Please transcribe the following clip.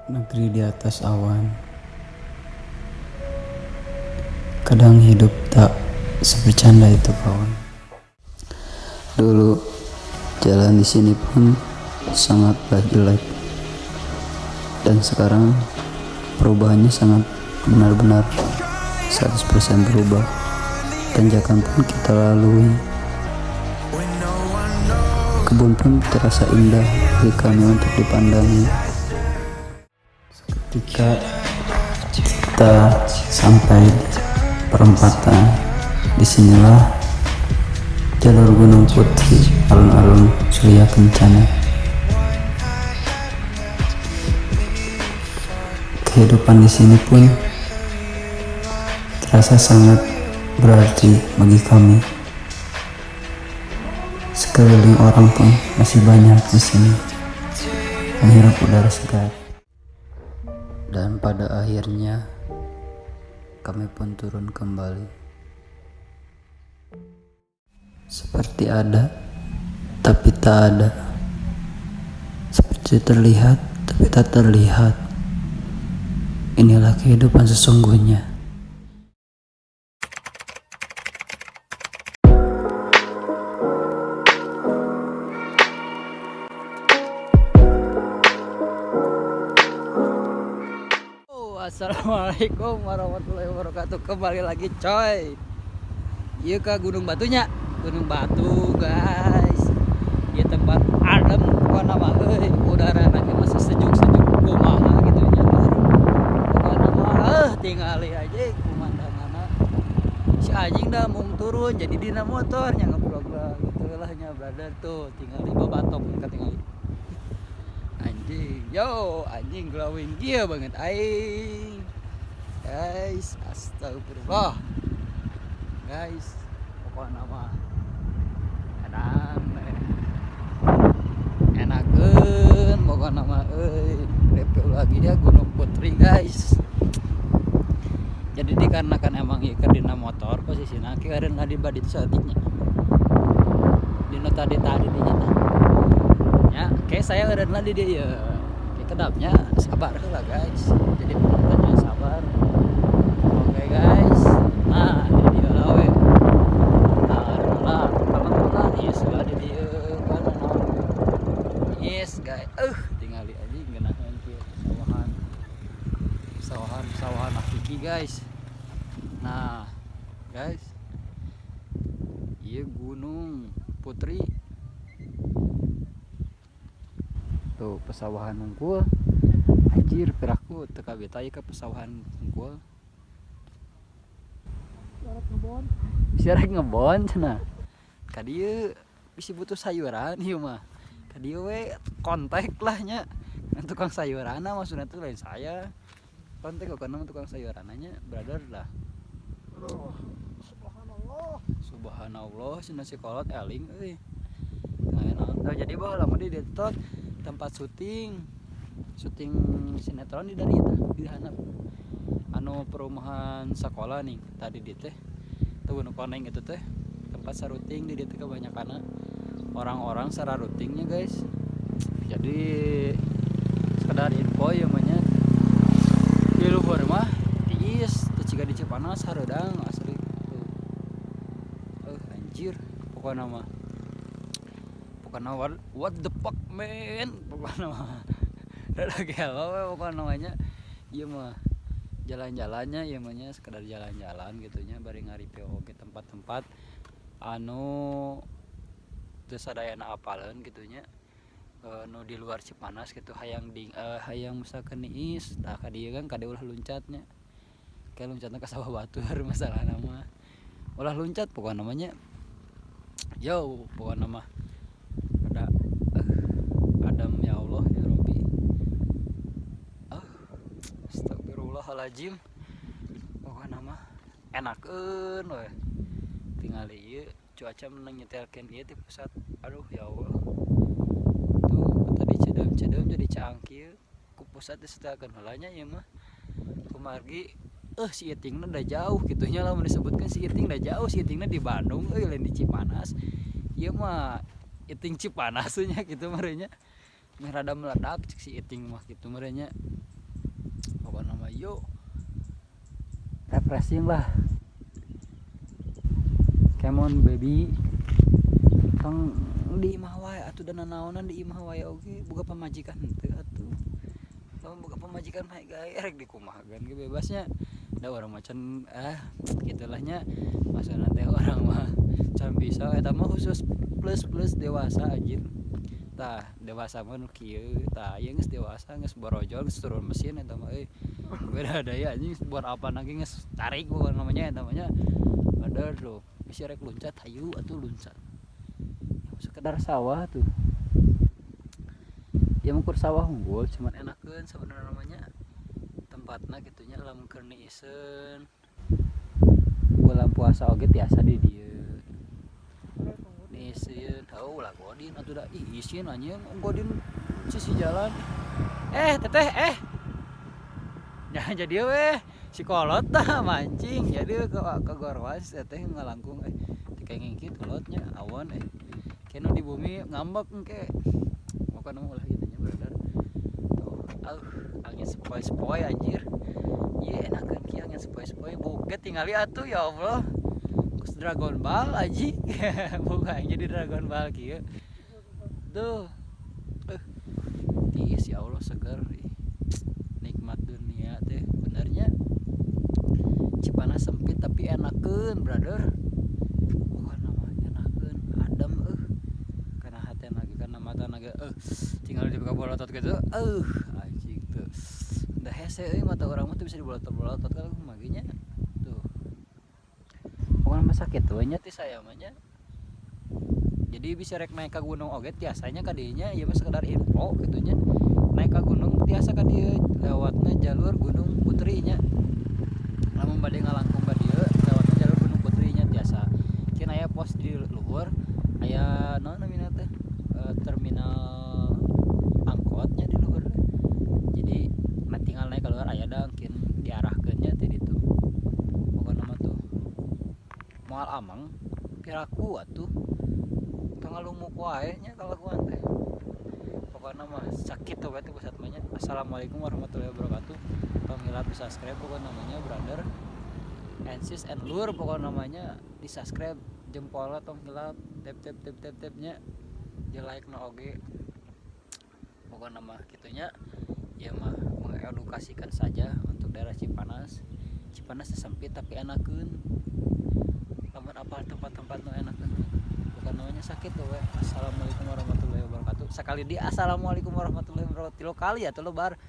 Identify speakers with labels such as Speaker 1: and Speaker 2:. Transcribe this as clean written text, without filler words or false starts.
Speaker 1: Negeri di atas awan. Kadang hidup tak sebercanda itu, kawan. Dulu jalan di sini pun sangatlah jelek. Dan sekarang perubahannya sangat benar-benar 100% berubah. Tanjakan pun kita lalui. Kebun pun terasa indah bagi kami untuk dipandangi. Ketika kita sampai di perempatan, disinilah jalur Gunung Putri, alun-alun Surya Kencana. Kehidupan di sini pun terasa sangat berarti bagi kami. Sekeliling orang pun masih banyak di sini menghirup udara segar. Dan pada akhirnya kami pun turun kembali. Seperti ada, tapi tak ada. Seperti terlihat, tapi tak terlihat. Inilah kehidupan sesungguhnya.
Speaker 2: Oh, assalamualaikum warahmatullahi wabarakatuh. Kembali lagi, coy. Iya, ke Gunung Batunya. Gunung Batu, guys. Ya, tempat adem pokokna mah euy, udara lagi masih sejuk-sejuk kumaha gitu nya. Pokokna mah tingali aja pemandanganna. Si anjing dah mung turun jadi dina motor nya ngevlog lah gitu lah nya, brother. Tuh tingali babatok katingali. Anjing, yo anjing, glowing kia banget aing. Guys, astagfirullah. Guys, pokoknya mah enak, enakeun pokoknya mah euy. Review lagi ya Gunung Putri, guys. Jadi dikarenakan emang ieu keur dina motor posisina kieureun di badi saeutiknya. Dina tadi-tadi dinya tah. Ya, kayak saya eureun lah di dieu ya. Kayak kedapnya sabar lah, guys. Jadi penontonnya sabar. Oke, guys. Nah, di dieu lah we. Nah, lah, kalau lah ieu lah di dieu kan naon. Yes, guys. Tingali aja ngeunaheun kieu sawahan. Sawahan, sawahan hakiki, guys. Nah, guys. Ieu Gunung Putri. Tuh pesawahan hungkul. Anjir, piraku teu kabita ieu ka pesawahan hungkul. Bisa rek ngebon cenah. Ka dieu bisi butuh sayuran ieu mah. Ka dieu we kontak lah nya. Ngan tukang sayuranna maksudna tuh lain saya. Kontak kok kana tukang sayuranna nya, brother lah.
Speaker 3: Subhanallah.
Speaker 2: Subhanallah, cenah si kolot eling euy. Nah, jadi baheula mah di dieu teh tempat syuting. Syuting sinetron di dari eta di handap. Anu perumahan sekolah nih tadi di teh. Tuh nu koneng itu teh tempat saruting di dieu teh kebanyakan orang-orang sararutingnya, guys. Jadi sekedar info ya mah nya. Di luhur mah tiis teu ciga di Cipanas hareudang asli. Tuh. Anjir, pokokna mah. Pokokna what the fuck, man, pokokna mah. Rada gelo we pokokna mah nya. Ieu mah jalan-jalannya ieu mah nya, sekedar jalan-jalan gitu nya, bari ngareview oge tempat-tempat anu teu sadayana apaleun gitu nya. Nu di luar Cipanas gitu, hayang ding, hayang misalkan niis tah ka dieu kan, kade ulah loncatnya. Kayak loncatna ka sawah batur masalahna mah. Ulah loncat pokokna mah nya. Yo, pokokna mah ada adem ya Allah ya Rabbi. Astagfirullahaladzim. Pokokna mah enakeun we. Tingali ieu cuaca menang nyetelkeun ieu ti pusat. Aduh ya Allah. Tuh tadi ceudeum-ceudeum jadi caang kieu. Ku pusat disetelkeun heula nya ieu mah. Kumargi si Itingna udah jauh gitu nya, lamun disebutkan si Iting udah jauh, si Itingna di Bandung euy, lain di Cipanas. Ieu mah Iting Cipanas nya gitu merenya. Meh rada meledak cek si Iting mah gitu merenya. Ayo refreshing lah. Come on, baby. Tong di imah wae atuh, da nanaonan di imah wae oge, boga pamajikan henteu atuh. Lamun boga pamajikan mah gae rek dikumahakeun ge bebasnya. Da urang mah can, ah, gitulah nya, maksudna teh urang mah can bisa. Eta mah khusus plus plus dewasa, anjir. Tah, dewasa mah nu kieu. Tah, ieu geus dewasa, geus borojol, geus turun mesin eta mah euy. Beda deui, anjing. Buat apa lagi, geus tarik pokokna namanya eta mah nya. Bener tuh, bisa rek luncat, hayu atuh luncat. Sekedar sawah tuh ya, mengukur sawah unggul, cuman enakeun sebenarnya namanya tempatna gitunya. Lamun keur niiseun bulan puasa oge tiasa di dieu niiseun. Oh lah, godin atuh da. Ih, isin, anjing, godin sisi jalan. Eh, teteh, eh, nah, jadi weh si kolot tah mancing, jadi ke gorwas teteh ngalangkung, eh, teu kitu kolotnya awon, eh, kena di bumi ngambek engke. Bukan ulah gitu nya, brother. Tuh, angin sepoi-sepoi, anjir. Iya, enakeun kieu angin sepoi-sepoi, bukit tingali atuh, ya Allah. Kus Dragon Ball aji. Bukan jadi Dragon Ball kieu. Tuh. Tiis, ya Allah, seger. Ih, nikmat dunia teh benernya. Cipanas sempit tapi enakeun, brother. Bukan nama enakeun, adem, eh. Karena hati lagi, karena mata lagi, eh, tinggal dibuka bolotot gitu, eh, anjing tuh. Udah hese euy, mata orang mah tuh bisa dibolotot-bolotot kan maginya. Tuh. Pokoknya mah sakit we nya ti saya mah nya. Jadi bisa rek naik ke gunung oge tiasanya ka dieu nya, ieu mah sekedar info gitu nya. Naik ke gunung tiasa ka dieu, lewatna jalur Gunung Putri nya. Lamun bade ngalangkung ka dieu, lewatna jalur Gunung Putri nya tiasa. Kin aya pos di luhur, aya naon namina teh? Terminal angkotnya di luhur teh. Jadi nah, tinggal naik keluar aya da kin diarahkeun nya ti ditu. Pokona mah tuh moal ameng piraku atuh. Tong ngalumuk wae nya kalakuan teh. Pokokna mah sakitu we teh pusat mah nya. Assalamualaikum warahmatullahi wabarakatuh. Tong hilap di subscribe pokokna namanya, brother and sis and lur. Pokokna namanya di subscribe, jempolnya tong hilap, tap tap tap tap tapnya, di like na oge. Pokokna mah kitunya ya, mah mengedukasikan saja untuk daerah Cipanas. Cipanas sempit tapi enakeun, lamun apa tempat-tempat nu enakeun. Bukan namanya sakit tuh we. Assalamualaikum warahmatullahi wabarakatuh. Sekali di assalamualaikum warahmatullahi wabarakatuh tilu kali ya, tuh lebar.